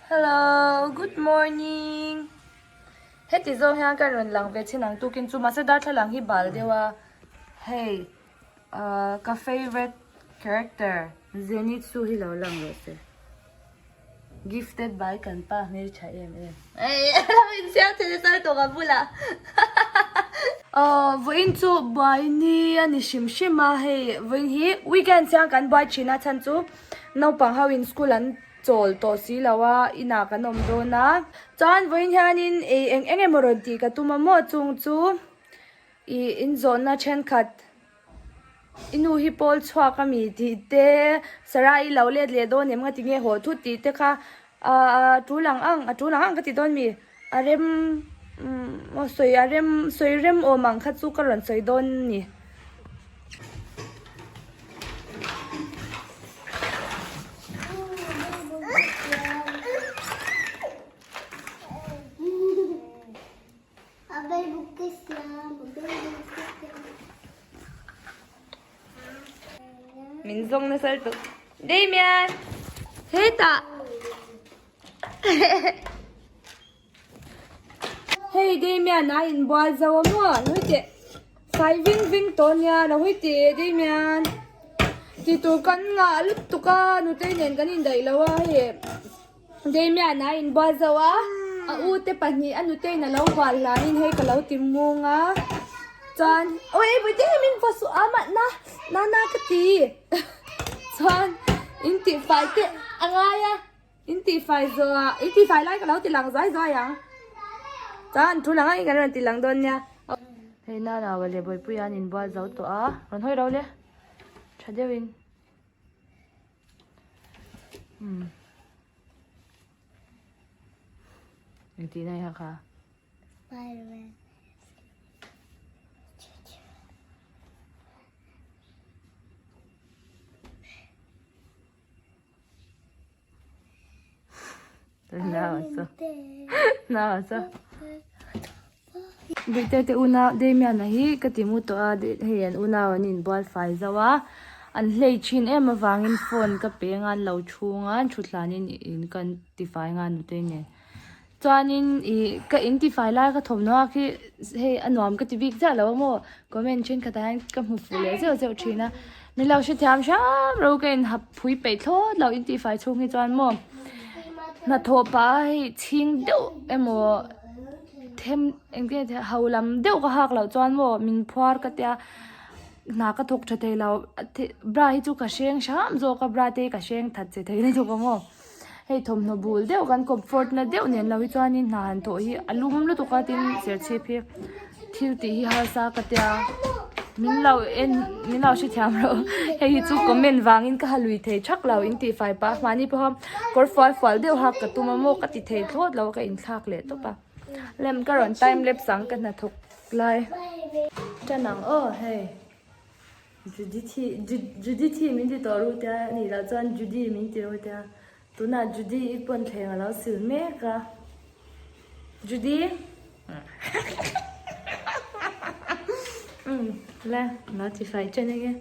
Hello, good morning. Heti zawng hian ka rawn lang ve thin ang tukin chu mahse darthlalang hi bal deuh a hei ah ka favourite character Zenitsu hi lo lang rawh se. Gifted by kan pa hmeltha em em. Ei a lo insiam thei nasa lutuk a bulah. Aw vawiin chu buai ni a ni hrim hrim a hei vawiin hi weekend chiang kan buai thin a chhan chu naupang ho in school an chawl tawh si lo a inah kan awm dawn a chuan vawiin hianin ih eng eng emaw rawn tih ka tum a maw chung chu ih inzawhna thenkhat i nu hi pawl chhuak a mi tih te Sarah i lo let leh dawn em nga tinge haw thut tih te kha ahh a tul ang ang a tul ang ang ka ti dawn mi a rem umm aw sawi a rem sawi rem awm ang kha chu ka rawn sawi dawn a ni. Min zawng nasa lutuk. Damian! Hetah! Hei Damian a inbual zo a maw? Lo hi teh. Fai ving ving tawh nia lo hi teh Damian. Ti tur kan ngah lutuk a nutei nen kan indaih lo a hei Damian a inbual zo a a u te pahnih a nuteiin a lo hual hlanin hei ka lo ti mung a chuan awi vawi te hi min va suh a mahna nana ka ti chuan in tihfai te a ngai a. In tihfai zawh in tihfai lai ka lo ti lang zai zai ang. Chuan thu lang angin kan rawn ti lang dawn nia. Hei Nana leh Bawipuia an inbual zo tawh a, rawn hawi ro le. Tha deuhin. Umm. Engtih na i ha kha? Spiderman. Bawihte te unau Damian-a hi ka ti mu tawh a hei an unau an inbual fai zauh a an hlei thin em avangin phone ka pe anga an lo chhung a an thutthlanin in kan tifai nghal nute nen. Chuanin ih ka in tifai lai ka thawmhnaw a khi hei a nuam ka ti bik chiah lo a maw comment thenkhatah hian ka hmu fuh leh zeuh zeuh thin a ni lo hrethiam hram ro ka inhap phui peih thlawt lo in tifai chhung hi chuan maw hnathawh pah a hei chhing deuh emaw them engtin nge ho lam deuh ka hak loh chuan maw min phuar ka tia hna ka thawk tha thei lo bra hi chu ka hreng hram zawk a bra te hi ka hreng that che thei lutuk a maw. Hei thawmhnaw bul deuh kan comfort na deuh nen lo hi chuanin hna han thawh hi a lum lutuk a tin serchhip hi thil tih hi harsa ka tia min lo en min lo hrethiam loh hei hi chu comment vangin ka ha lui thei thak lo in tih fai pah mahni pawha kawr fual fual deuh hak ka tum a maw ka ti thei thlawt lo a ka inthlak leh tawp a lem ka rawn time lapse ang ka hnathawk lai tan ang aw hei. Judithi Judithi min ti tawh ru tia nih loh chuan Judy min ti ru tia tunah Judy i pawn thleng a lo sil mek a Judy umm la lo ti fai chen enge.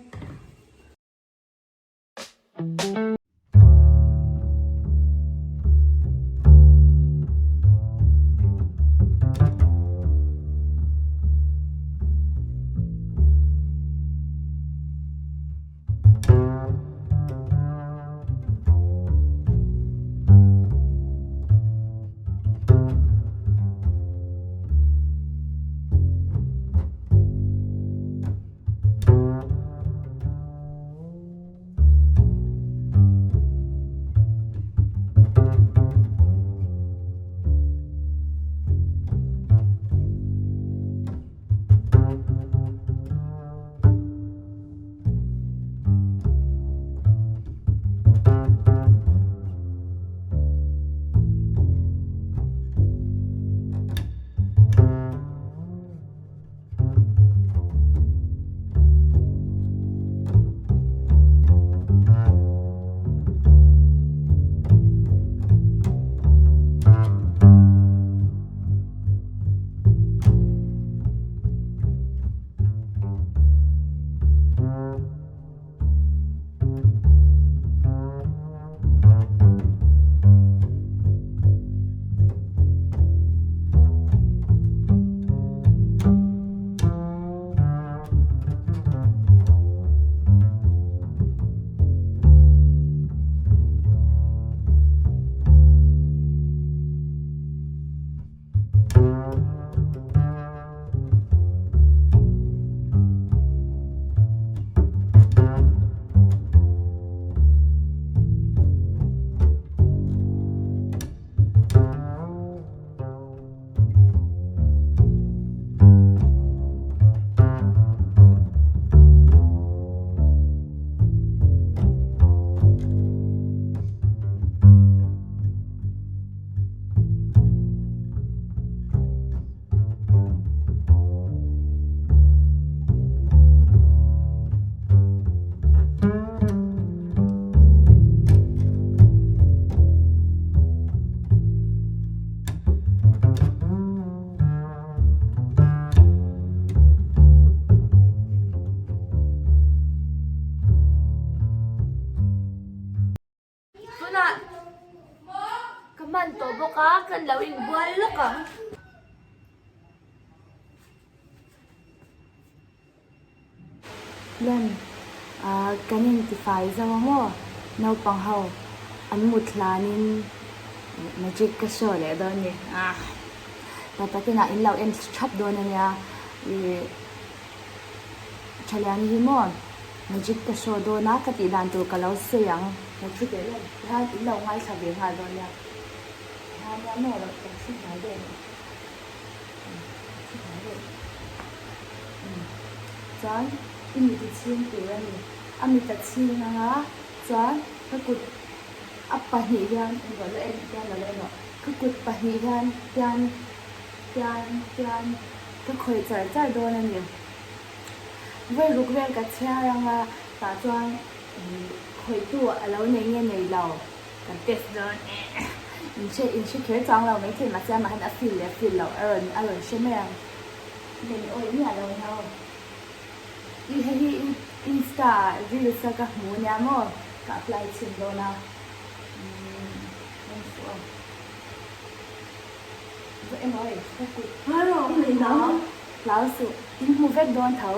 hman tawh bawk a, kan lo inbual lawk ang. Lem, ah kan intifai zo a maw? Naupang ho an mut hlanin magic ka show leh dawn ni. Ah, tata kinah in lo en thap dawn a nia. Ih, Thaliani hi maw magic ka show dawn a, ka tih dan tur ka lo sawi ang. Lo thu teh lem, tihian in lo ngaithla ve nghal dawn nia. Tihian nia maw lo thu hnai deuh a ni. Chuan i mit i chhing tur a ni. A mit a chhing ang a, chuan ka kut a pahnih hian englo la en hian lo la en rawh. Ka kut pahnih hian tian tian tian ka khawih char char dawn a ni. Vawi ruk vel ka chhiar ang a, tah chuan khawihtu a lo nei nge nei lo. Kan test dawn e. In hre in hre kher chuang lo maithei mahse amah hian a feel leh feel loh a rawn a rawn hre mai ang. Len awih miah lo nia aw. I hei hi insta ah reels a ka hmu nia maw ka apply chhin dawn a. Umm en suh aw. Va emaw hei ka kut hlau suh in hmu vek dawn tho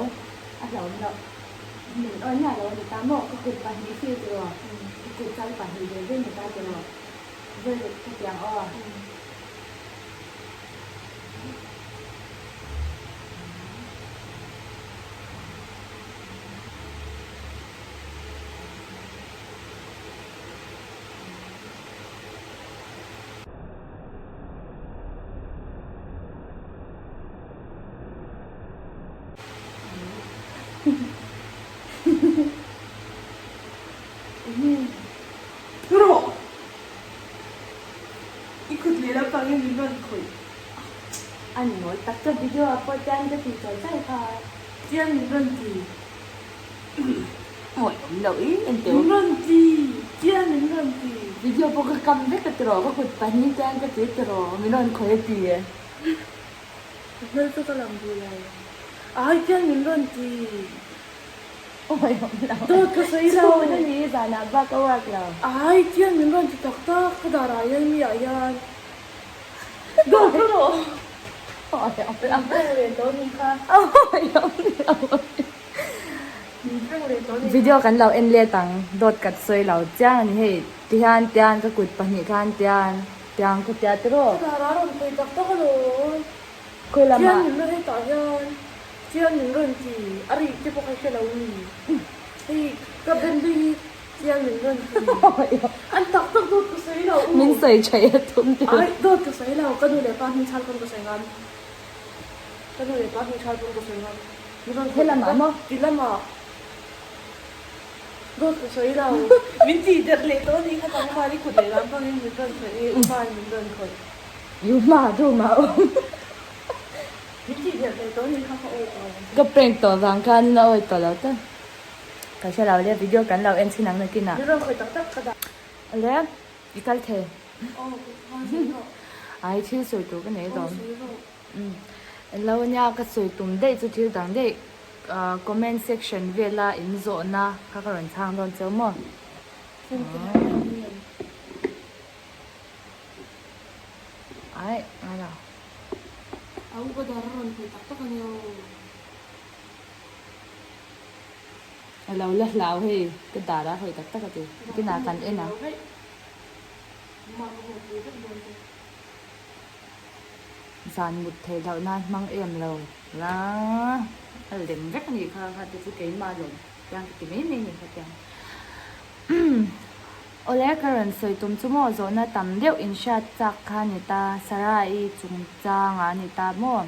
a hlauhawm loh. Min awi miah lo a ni ta maw? Ka kut pahnih fir tiraw? Ka kut chal pahnih ve ve ni ta tiraw? Vawi ka tiang aw. Rawh! I kut leh lampangin min rawn khawih. A ni mawi tak ka video ah pawh tian ka tih char char kha. Tian min rawn ti. Mawi awm loh i en teh u. Min rawn ti. Tian min rawn ti. Video pawh ka kam vek a tiraw ka kut pahnih tian ka ti tiraw min rawn khawih a ti e. Ka hmel chu ka lang duh lo. Ai tiang min rawn ti. Awi awm lo. Dawt ka sawi lo. Chhun a ni zanah bak a work lo. Ai tiang min rawn ti tak tak ka darah hian mi ah hian. Dawt ka rawh. Awi awm lo. Min prank leh tawh ni kha. Awi awm lo. Min prank leh tawh ni kha. Video kan lo en let ang dawt ka sawi lo chiang a ni hei tihian tian ka kut pahnih khan tian. Tiang ka tia tiraw? Ka dar a rawn khawih tak tak alawm. Khawi lamah? Chian min rawn hetah hian chian min rawn ti a ri te pawh ka hre lo ni. Hei ka ben hlui hi chian min rawn ti. An tak tak dawt ka sawi lo. Min sawi thaih a tum tiraw? Ai dawt ka sawi lo ka nu leh pa hming chhal pawn ka sawi ngam. Ka nu leh pa hming chhal pawn ka sawi ngam. Min rawn He lamah maw? Ti lamah. Dawt ka sawi lo. Min tih der leh tawh a nih kha tlangval i kut leh lam hmangin min rawn khawih i u hmain min rawn khawih. U hma room ah awm. Min tih der leh tawh a nih kha ka awi tawh lo. Ka prank tawh vang khan in a awi tawh lo ta. Ka hre lo le video kan lo en chhin ang nakin ah. Min rawn khawih tak tak ka dah. Awle i kal thei. Aw ka sawi rawh. Ai thil sawi tur ka nei alawm. Aw sawi rawh. Umm elo nia ka sawi tum daih chu thil dang daih. Comment section vela in zawhna kha ka rawn chhang dawn cheu maw? Ai, ngai lo. A upa dar a rawn khawih tak tak a nia aw. A lo la hlau hei, ka dar a khawih tak tak a ti. Kinah kan en ang. Zan mut theih loh nan hmang em lo la a lem vek a nih kha kha te chu keimah lawm tiang ka ti mai mai a ni kha tiang Awle ka rawn sawi tum chu maw zawhna tam deuh in hriat chak kha a ni ta Sarah-i chungchang ah a ni ta maw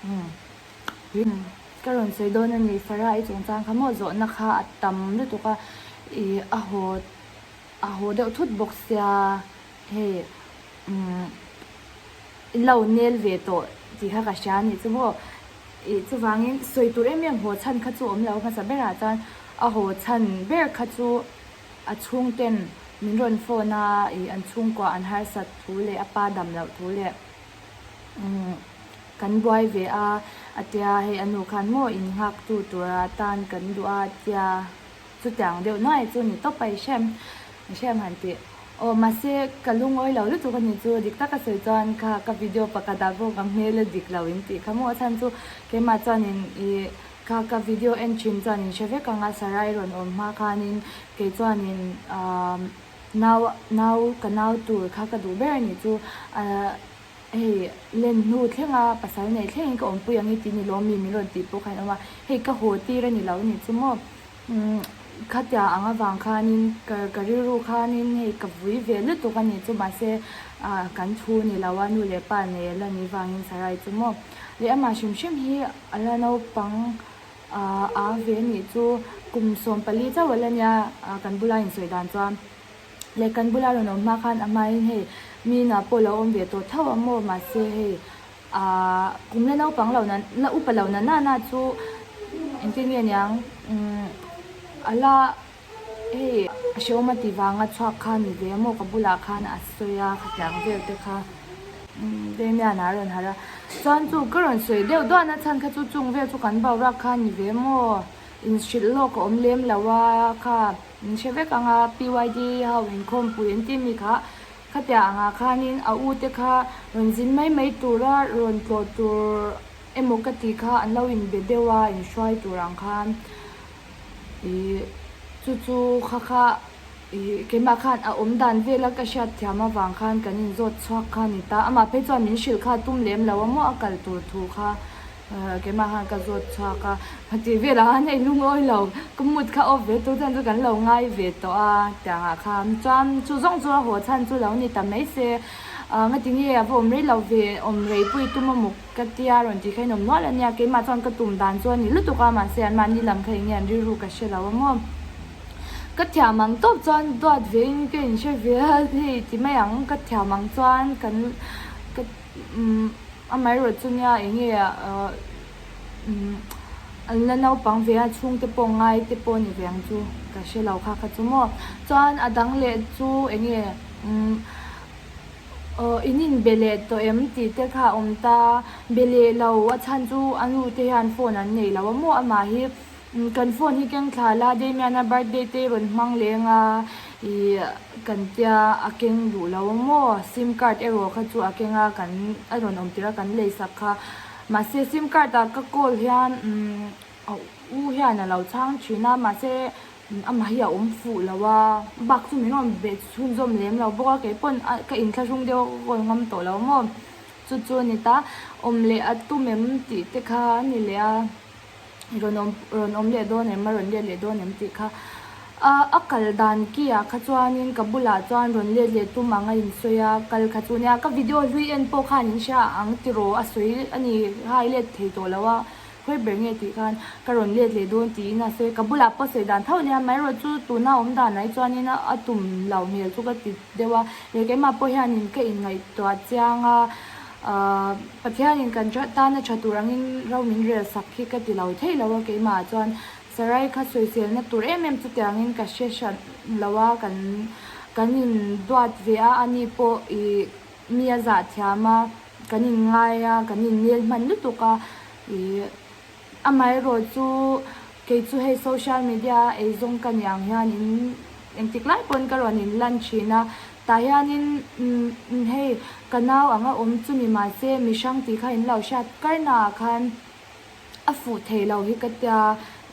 umm ka rawn sawi dawn a ni Sarah-i chungchang kha maw zawhna kha a tam lutuk a ih a haw a haw deuh thut bawk sia hei umm in lo nel ve tawh tih kha ka hria a nih chu maw ih chuvangin sawi tur em em haw chhan kha chu awm lo hmasa berah chuan a haw chhan ber kha chu a chhungten min rawn phone a ih an chhungkua an harsat thu leh a pa dam loh thu leh umm kan buai ve a a tia hei a nu khan maw in nghak tu tura tan kan duh a tia chutiang deuh nuai chu ni tawp a i hrem i hrem han tih. Aw mahse ka lungawi lo lutuk a ni chu dik taka sawi chuan kha ka video pakhat ah pawh ka hmel a dik lo in tih kha maw a chhan chu keimah chuanin ih kha ka video en thin chuan in hre vek ang a Sarai rawn awm hma khanin kei chuanin ahh nau nau ka nau tur kha ka duh ber a nih chu ahh hei len hnu thlenga pasal neih thlengin ka awmpui ang i tih ni lawm mi min rawn tih pawh kha in awm a hei ka haw tir a ni lo a nih chu maw. Umm khatia ang avang khanin ka ka rilru khanin hei ka vui ve lutuk a nih chu mahse ah kan thu ni lo a nu leh pa nei ala ni vangin Sarai chu maw leh amah hrim hrim hi a la naupang ah a ve a nih chu kum 14 chauh ala nia ah kan bula insawi dan chuan leh kan bula rawn awm hma khan a hmain hei mi inah pawh lo awm ve tawh tho a maw mahse hei. Ahh kum la naupang lo na la upa lo na na na chu engtin nge niang umm a la hei a hrehawm a ti vanga chhuak kha ni ve maw ka bulah khan a sawi a khatiang vel te kha umm Damian a rawn harh a chuan chu ka rawn sawi deuh duah na chhan kha chu chung vel chu kan boruak kha ni ve maw inhrilh lawk a awm lem lo a kha min hre vek ang a PYD ho inkhawmpui an tih mi kha. Khatia angah khanin a u te kha rawn zin mai mai tura rawn tlawh tur emaw ka tih kha an lo inbe deuh a, inhruai tur ang khan ih chu chu kha kha ih keimah khan a awm dan vela ka hriat thiam avang khan kan inzawt chhuak kha a ni ta. Amah phei chuan min hrilh kha tum lem lo a maw a kal tur thu kha. Keimah khan ka zawt chhuak a, tih velah khan hei lungawi lo, ka mood kha off ve tur chuan chu kan lo ngai ve tawh a tiangah khan chuan chu zawng chu a haw chhan chu lo ni ta mai se, ngati nge a va awm rei lo ve, awm rei pui tum a muk ka tia rawn tih kha in awm nual a nia, keimah chuan ka tum dan chu a ni lutuk a mahse an mahni lam kha eng nge an rilru ka hre lo a maw. Ka thiam ang tawp chuan duat ve in ka inhre ve a hei ti mai ang, ka thiam ang chuan kan ka umm. Amaherawh chu nia eng nge ahh umm an la naupang ve a chhungte pawh ngai te pawh ni ve ang chu ka hre lo kha kha chu maw. Chuan a dang leh chu eng nge umm aw in in be leh tawh em tih te kha a awm ta, be leh lo a chhan chu a nu te hian phone an nei lo a maw amah hi Kan phone hi keng thla la Damian-a birthday te rawn hmang leng a ih kan tia a keng duh lo a maw sim card erawh kha chu a keng a kan a rawn awm tir a kan lei sak kha mahse sim card ah ka call hian umm a u hian a lo chhang thin a mahse amah hi a awm fuh lo a bak chu min rawn be chhunzawm lem lo bawk a keipawn ka inthlahrung deuh a ka call ngam tawh lo maw chu chu a ni ta awm leh a tum em tih te kha a ni leh a. Rawn awm rawn awm leh dawn em a rawn let leh dawn em tih kha a a kal dan ki ah kha chuanin ka bulah chuan rawn let leh tum ang a insawi a kal kha chu nia ka video hlui en pawh khan in hria ang tiraw a sawi a ni hai let thei tawh lo a khawi ber nge tih khan ka rawn let leh dawn tiin a sawi ka bulah pawh sawi dan tho nia amaherawh chu tuna awm dan ah chuanin a tum lo hmel chu ka ti deuh a leh keimah pawh hianin ka inngaihtuah chiang a. Ahh Pathianin kan tana tha tur angin ro min rel sak hi ka ti lo thei lo a keimah chuan Sarai kha sawiselna tur em em chutiangin ka hre hran lo a kan kan in duat ve a ani pawh ih mi a zah thiam a kan in ngai a kan in nel hman lutuk a ih Amaherawh chu kei chu hei social media a eizawng ka nih ang hian in engtik lai pawn ka rawn in lan thin a, tah hianin umm hei ka nau anga awm chu ni mahse mi hrang tih kha in lo hriat kar na ah khan a fuh thei lo hi ka tia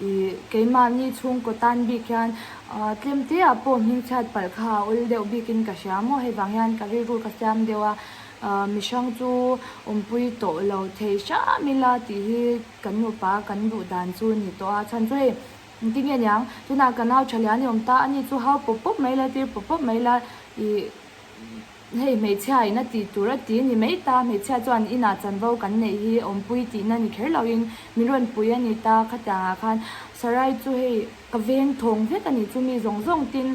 ih keimahni chhungkaw tan bik hian ah tlem te ah pawh hmingchhiat palh kha a awl deuh bik in ka hria maw hei vang hian ka rilru ka siam deuh a. Ahh mihrang chu awmpui tawh lo thei hram ila tih hi kan nupa kan duh dan chu a ni tawh a, chhan chu hei engtin nge niang tunah ka nau tha lian i awm ta a ni chu hau pawp pawp mai la tir pawp pawp mai la ih hei hmeichhia in a tih tur a ti a ni mai ta hmeichhia chuan inah chanvo kan neih hi awmpui tihna ni kher loin min rawn pui a ni ta khatiang ah khan Sarai chu hei Ka veng thawng vek a nih chu mi zawng zawng tin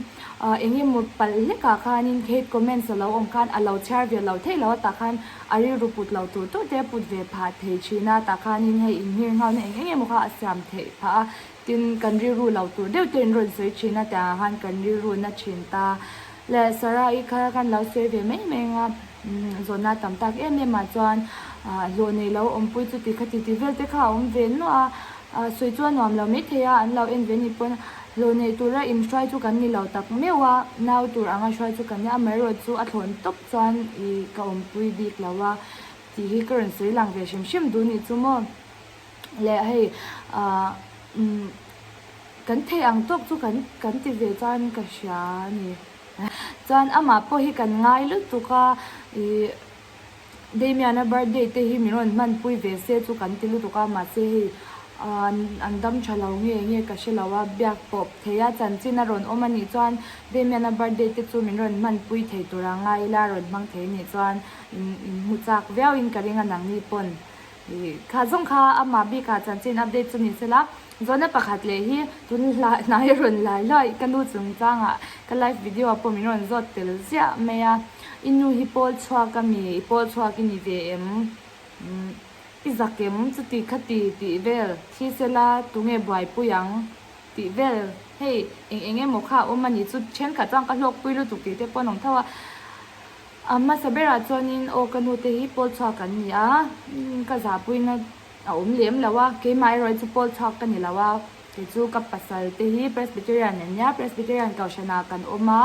ah eng emaw palh hlek ah khanin hate comments a lo awm khan a lo chhiar ve lo theih lo a tah khan a rilru put lo tur tur te a put ve phah thei thin a tah khanin hei inhmir nghauhna eng eng emaw kha a siam theih phah a tin kan rilru lo tur deuh te in rawn sawi thin a tiang ah khan kan rilru na thin ta leh Sarah i kha khan lo sawi ve mai mai ang a zawhna tam tak em em ah chuan ah hlawh nei lo awmpui chuti khati tih vel te kha a awm ve nuah a. Sawi chu a nuam lo mai thei a, an lo en ve ni pawn Hlawh neih tura inhruai chu kan ni lo tak meuh a, nau tur anga hruai chu kan ni a, amaherawh chu a thlawn tawp chuan ih ka awmpui bik lo a tih hi ka rawn sawi lang ve hrim hrim duh nih chu maw. Leh hei ah umm kan theih ang tawk chu kan kan ti ve chuan ka hria a ni. Chuan amah pawh hi kan ngai lutuk a ih Damian-a birthday te hi min rawn hmanpui ve se chu kan ti lutuk a, mahse hei an dam tha lo nge nge ka hre lo a, biak pawp thei a, chanchin a rawn awm a nih chuan Damian-a birthday te chu min rawn hmanpui thei tur a ngai ila a rawn hmang thei a nih chuan in hmu chak viauin ka ring a nangni pawn. Ih kha zawng kha amah bikah chanchin update chu ni sela, zawhna pakhat leh hi tun hnai a rawn lai luai ka nu chungchangah ka live video ah pawh min rawn zawt tel ziah mai a, i nu hi pawl chhuak a mi, i pawl chhuak i ni ve em? Umm i zak em? Chuti khati tih vel thi sela tunge buaipui ang tih vel hei eng eng emaw kha a awm a nih chu thenkhat chuan ka hlawkpui lutuk tih te pawh an awm tho a. A hmasa berah chuanin aw ka nu te hi pawl chhuak an ni a, ka zahpuina a awm lem lo a, keimah erawh hi chu pawl chhuak ka ni lo a, kei chu ka pasal te hi Presbyterian an nia, Presbyterian kohhranah kan awm a,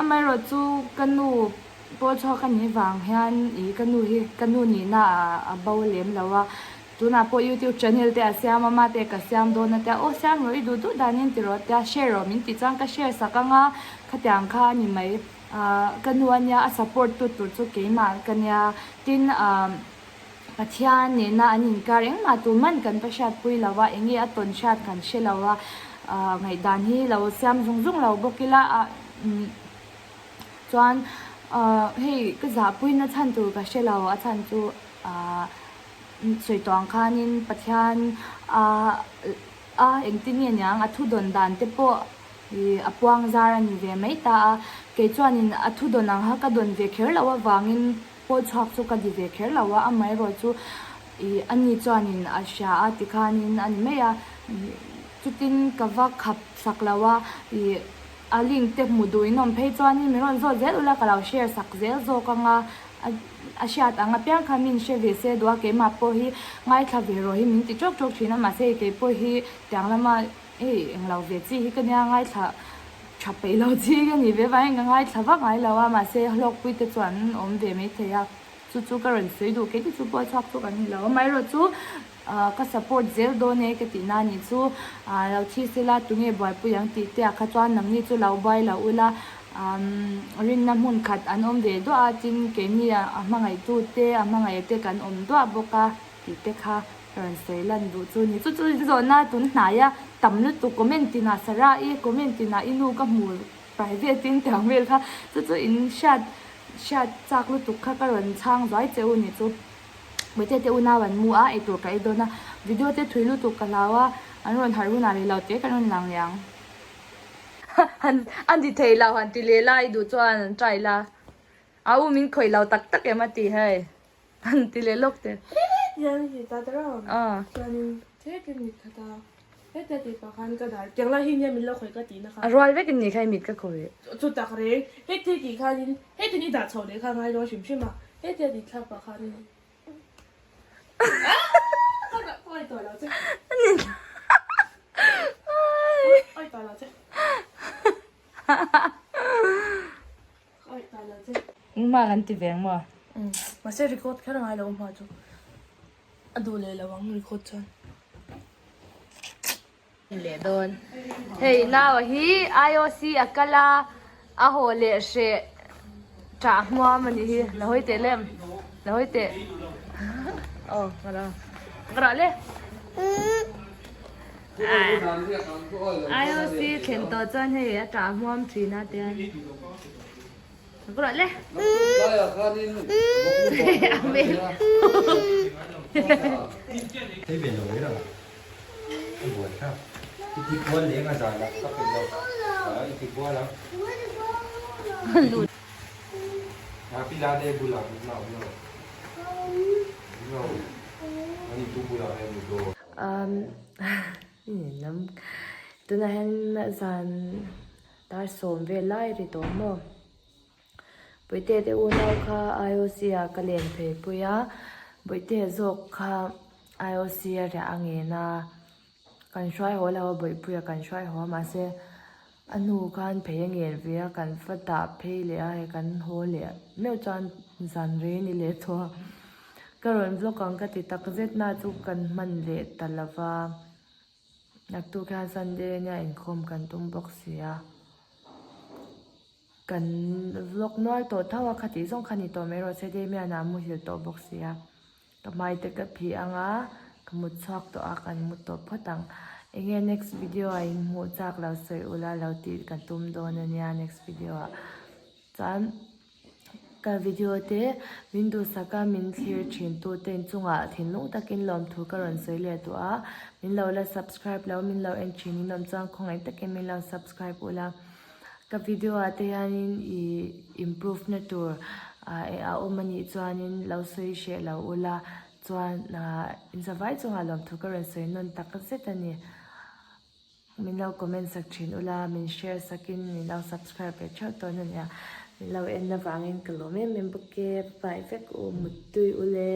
amaherawh chu ka nu pawl chhuak a nih vang hian ih ka nu hi ka nu nihna ah a bo lem lo a, tunah pawh youtube channel te a siam a, mate ka siam dawn a tia, aw siam rawh i duh duh danin ti rawh tia share rawh min tih chuan ka share sak ang a, khatiang kha a ni mai. Ahh ka nu a nia a support tu tur chu keimah ka nia tin ahh Pathian nena an inkar engmah tur man kan va hriatpui lo a enge a tawn hriat kan hre lo a ahh ngaihdan hi lo siam zung zung lo bawk ila ah umm chuan ahh hei ka zahpui na chhan tur ka hre lo a chhan chu ahh sawi tawh ang khanin Pathian ah a engtin nge niang a thu dawn dan te pawh. Ih a puang zar a ni ve mai ta a, kei chuanin a thu dawn ang kha ka dawn ve kher loh avangin pawl chhuak chu ka di ve kher lo a, amaherawh chu ih ani chuanin a hria a tikhanin a ni mai a, chutin ka va khap sak lo a, ih a link te hmu duh in awm phei chuanin min rawn zawt zel ula ka lo share sak zel zawk ang a, a hriat ang apiang kha min hre ve se duh a, keimah pawh hi ngaithla ve rawh hi min ti tawk tawk thin a, mahse keipawh hi tiang lama. Hei englo ve chi hi ka nia ngaithla tha peih lo chi ka ni ve vangin ka ngaithla vak ngai lo a mahse hlawkpui te chuan an awm ve maithei a chu chu ka rawn sawi duh kei te chu pawh chhuak chu kan ni lo amaherawh chu ah ka support zel dawn e ka tih na nih chu ah lo thi sela tunge buaipui ang tih te ah kha chuan nangni chu lo buai lo ula umm rinna hmun khat an awm ve duah a tin keini a hmangaihtu te a hmangaih te kan awm duah bawk a tih te kha. Ka rawn sawi lan duh chu ni. Chu chu zawhna tun hnaia tam lutuk comment tinah Sarah i comment tinah i nu ka hmu private in tiang vel kha chu chu in hriat hriat chak lutuk kha ka rawn chhang zuai che u ni chu. Bawihte te unau an mu a eitur ka ei dawn a video te thui lutuk ka hlau a an rawn harh hunah rei lo te kan rawn lang leh ang. Han a ni thei lo han ti leh la i duh chuan an try la. A u min khawih lo tak tak em a ti hei. An ti leh lawk te. Hian hi ta ta rang. Ah. Chuanin thek in mit khat a. Hetia tih pah khan ka dar tiang lai hi nia min lo khawih ka tih na kha. A rual vek in ni kha i mit ka khawih. Chu tak reng. Hetia tih khanin hetin i dah chho leh kha ngai dawn hrim hrim a. Hetia tih thlak pah khanin. Ka dah awi tawh lo che. Awi tawh lo che. Engmah kan ti ve ang maw? Mahse record kher a ngai lo hma chu a duh leh lo ang record chuan. Leh dawn. Hei naua hi IOC a kal a, a haw leh hreh ṭah hmuam a nih hi. La hawi teh lem, la hawi teh. Aw, ka lo. Ka rah le. IOC thlen tawh chuan hei a ṭah hmuam ṭhin a tian ka ruah le Um lam tunah hian zan dar sawm vel lai ri tawh maw Bawihte te unau kha IOC ah ka len phei pui a Bawihte zawk kha IOC a riah a ngen a. Kan hruai haw lo a, Bawihpuia kan hruai haw a, mahse a hnu khan phei a ngen ve a, kan va dah phei leh a, hei kan haw leh meuh chuan zan rei a ni leh tawh a. Ka rawn vlog ang ka ti tak zet na chu kan hman leh ta lo va, naktuk hian Sunday ania inkhawm kan tum bawk si a. Kan vlog nual tawh tho a, khatih zawng kha ni tawh mai rawh se, Damian-a a muhil tawh bawk si a. Ka hmai te ka phih ang a, ka mut chhuak tawh a, kan mu tawh phawt ang. Enge next video ah in hmuh chak lo sawi ula lo tih ka tum dawn a nia next video ah. Chuan ka video te min duhsak a min thlir thin tu te inchungah thinlung takin lawmthu ka rawn sawi leh duh a, min lo la subscribe lo min lo en thin in awm chuan khawngaih takin min lo subscribe ula. Ka video ah te hianin ih improve na tur ah a awm a nih chuanin lo sawi hreh lo ula chuan ah inzavai chungah lawmthu ka rawn sawi nawn tak zet a ni. Min lo comment sak thin ula, min share sakin min lo subscribe leh theuh tawn a nia. Min lo en avangin ka lawm em em bawk e, bye vek u, muttui ule.